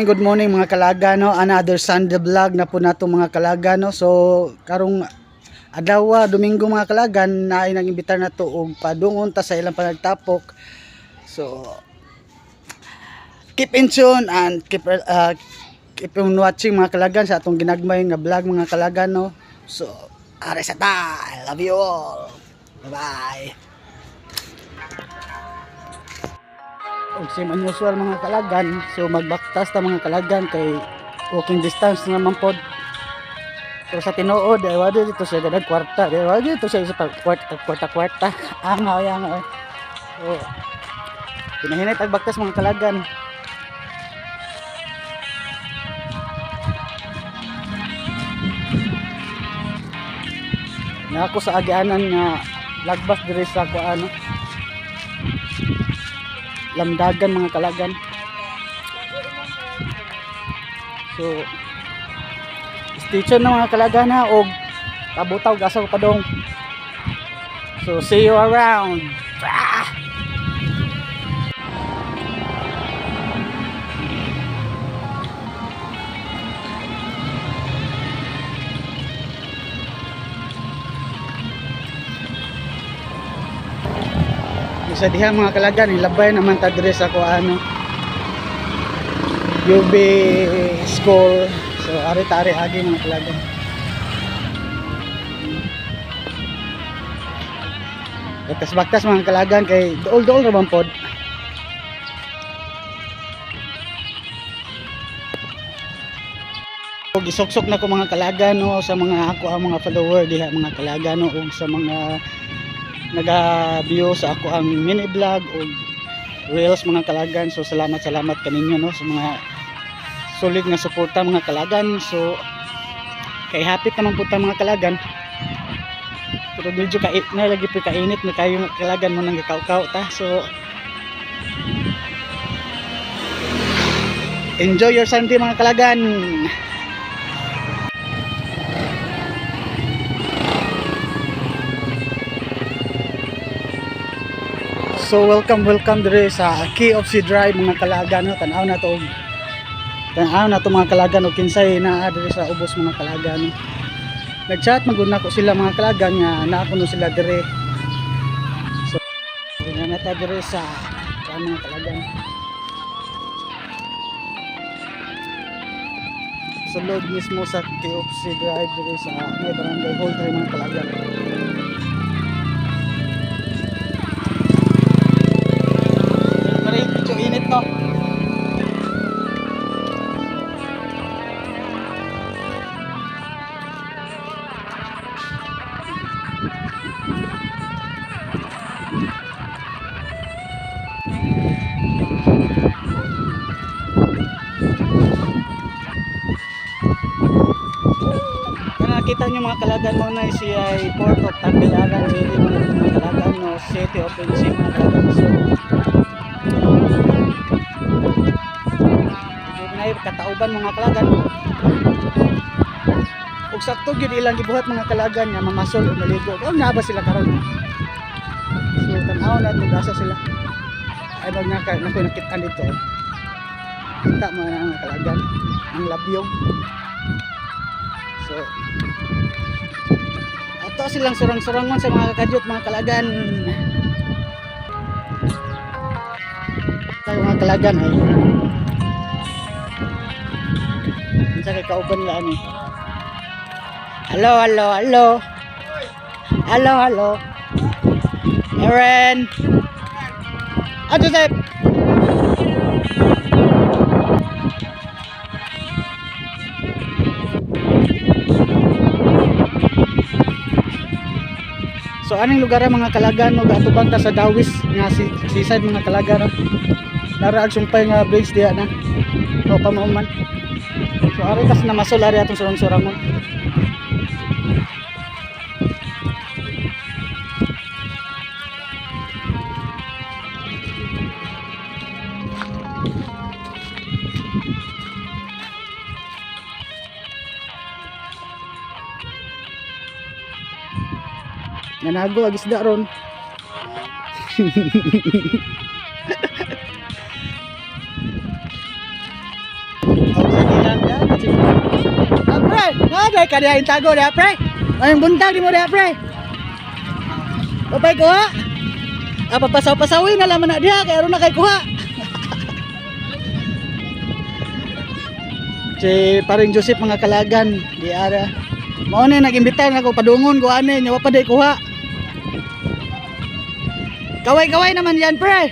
Good morning mga kalaga, no. Another Sunday vlog na po nato, mga kalaga, no. So karong adlaw, Domingo, mga kalagan, naay nang-imbitar na to og padungon ta sa ilang panagtapok. So keep in tune and keep on watching, mga kalagan, sa atong ginagmay nga vlog, mga kalagan, no. So are sa ta. I love you all. Bye-bye. Og same unusual, mga kalagan, so magbaktas ta, mga kalagan, kay walking distance naman pod. Pero sa tinuod ay wala dito siya gadag kwarta, di wala dito siya sa kwarta kwarta kwarta. Angaw angaw. So pinahinay tag baktas, mga kalagan. Na ako sa agianan nga lagbas diri sa kuan, Lamdagan, mga kalagan. So stay tuned na, mga kalagan, ha, og kabutaw gasa ko padong. So see you around. Ah! Isa diha, mga kalagan, ilabay naman ta diri sa kuano, UB School. So ari tari agi, mga kalagan. Baktas baktas, mga kalagan, kay duol duol ra man pod. Ug isuksok na ko, mga kalagan, no, sa mga ako ang mga follower diha, mga kalagan, no, ug sa mga naga-view sa ako ang mini vlog o reels, mga kalagan. So salamat salamat kaninyo, no, sa mga solid nga suporta, mga kalagan. So kay hapit naman po ta, mga kalagan, pero medyo ka na lagi po kainit na kayo, mga kalagan mo nang gakaw ta. So enjoy your Sunday, mga kalagan. So welcome, welcome dire sa Key of Sea Drive, mga kalagan, no. Tan-aw na to, tan-aw na to, mga kalagan, og kinsay naa dire sa ubos, mga kalagan, no. Nagchat man gud nako sila, mga kalagan, nga naa kuno sila dire. So na na ta dire sa kuan, mga kalagan. Sulod mismo sa Key of Sea Drive dire sa may barangay hall dire, mga kalagan. Pero medyo init, no. Kaya nakita niyo, mga kalagan mo na siya ay Port of Tagbilaran City, mga kalagan, no, City of Friendship, mga kalagan. So medyo na katauban, mga kalagan. Ug sakto gyud ilang gibuhat, mga kalagan, nga mamasol o maligo. Oh, naa ba sila karon? So tan-aw na ito asa sila. Ay bag naka nako nakita dito. Kita mo na, mga kalagan, ang labyog. So ato silang surang-surangon sa mga kakadyot, mga kalagan. Tayo, mga kalagan, ay. Unsa kay kauban nila ani? Hello, hello, hello. Hello, hello. Aaron. Ah, Joseph. So aning lugar, mga kalagan, no, gaatubang ta sa Dawis nga si seaside, mga kalagan, no. Nara ag sumpay nga bridge diha na. O pa mauman. So So ari tas na masol ari atong surang-surangon. Nanago ag isda ron. Oh, sige lang ya. Ah, pre, naa ka diha tago diha, pre. Ay buntag di mo diha, pre. Papay kuha. Ah, papasaw-pasawin na laman na diha kay aron na kay kuha. Si paring Joseph, mga kalagan, di ara. Mao na nag-imbitar nako padungon ko ani nya wa pa day kuha. Kaway-kaway naman yan, pre.